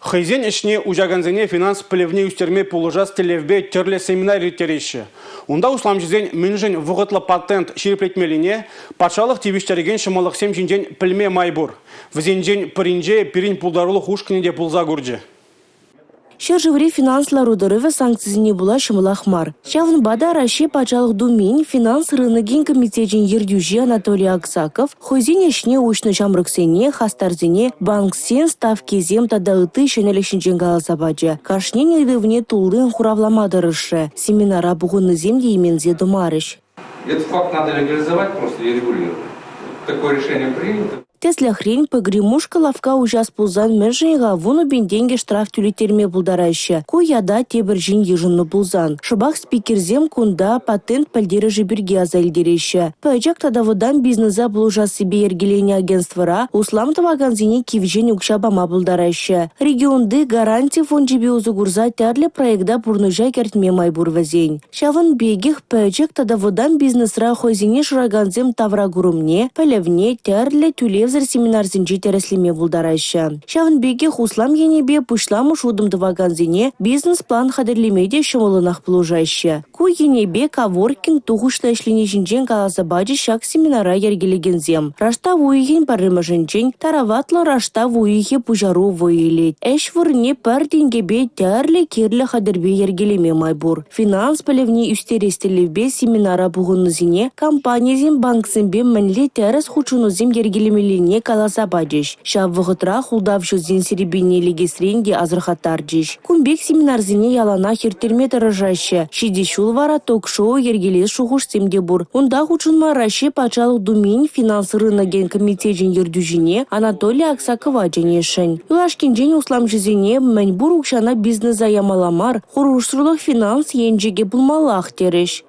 Хӑйсен ӗҫне уҫакансене финанс пӗлӗвне ӳстерме пулӑшас тӗллевпе тӗрлӗ семинар ирттереҫҫӗ. Унта усламҫӑсен мӗншӗн вӑхӑтлӑ патент ҫирӗплетмеллине, патшалӑх тивӗҫтерекен ҫӑмӑллӑхсем ҫинчен пӗлме май пур. Вӗсенчен пӗринче пирӗн пултарулӑх ушкӑнӗ те пулса курчӗ. Ҫӗршыври финанс лару-тӑрӑвӗ санкцисене пула ҫӑмӑлах мар. Ҫавӑнпа та Раҫҫей Патшалӑх Думин финанс рынокӗн комитечӗн ертӳҫи Анатолий Аксаков хӑйсен ӗҫне уҫнӑ ҫамрӑксене, хастарсене банксен ставкисем тата ытти ҫӗнӗлӗх ҫинчен каласа пачӗ. Кашнин ыйтӑвне туллин хуравлама тӑрӑшрӗ. Семинара пухӑннисем те именсе тӑмарӗҫ. Этот факт надо легализовать просто и регулировать. Такое решение принято. Тӗслӗхрен, погремушка лавкка уҫас пулсан мӗншӗн-ха 10 000 тенкӗ штраф тӳлеттерме пултараҫҫӗ? Ку ята тепӗр ҫын йышӑннӑ пулсан. Шӑпах спикерсем кунта патент пӗлтерӗшӗ пирки аса илтереҫҫӗ. Пӗчӗк тата вӑтам бизнеса пулӑшассипе йӗркеленӗ агентствӑра услам тӑвакансене кивҫен укҫа пама пултараҫҫӗ. Регионти гаранти фончӗпе усӑ курса тӗрлӗ проекта пурнӑҫа кӗртме май пур вӗсен. Ҫавӑн пекех пӗчӗк тата вӑтам бизнесра хӑйсене шыракансем тавра курӑмне, пӗлӗвне тӗрлӗ тӳлевсӗр семинарсенче тӗрӗслеме пултараҫҫӗ. Ҫавӑн пекех услам енӗпе пуҫламӑш утӑм тӑвакансене бизнес-план хатӗрлеме те ҫӑмӑллӑнах пулӑшаҫҫӗ. Ку енӗпе коворкинг тухӑҫлӑ ӗҫлени ҫинчен каласа пачӗҫ ҫак семинара йӗркелекенсем. Раштав уйӑхӗн пӗрремӗшӗнчен тараватлӑ раштав уйӑхӗ пуҫару вӑй илет. Ӗҫ вырӑнне пӗр тенкӗпе тӗрлӗ кирлӗ хатӗрпе йӗркелеме май пур. Финанс пӗлӗвне ӳстерес тӗллевпе семинара пухӑннисене компанисем банксемпе мӗнле тӗрӗс хутшӑнусем йӗркелемеллине каласа пачӗҫ. Ҫав вӑхӑтрах ултавҫӑсен серепине лекесрен те асӑрхаттарчӗҫ. Кун пек семинарсене яланах ирттерме тӑрӑшаҫҫӗ. Ҫитес ҫул вара ток-шоу йӗркелес шухӑшсем те пур. Унта хутшӑнма Раҫҫей Патшалӑх Думин финанс рынокӗн комитечӗн ертӳҫине Анатолий Аксакова чӗнесшӗн. Юлашкинчен усламҫӑсене мӗн пур укҫана бизнеса ямалла мар, хӑрушсӑрлӑх финанс енчӗкӗ пулмаллах терӗҫ.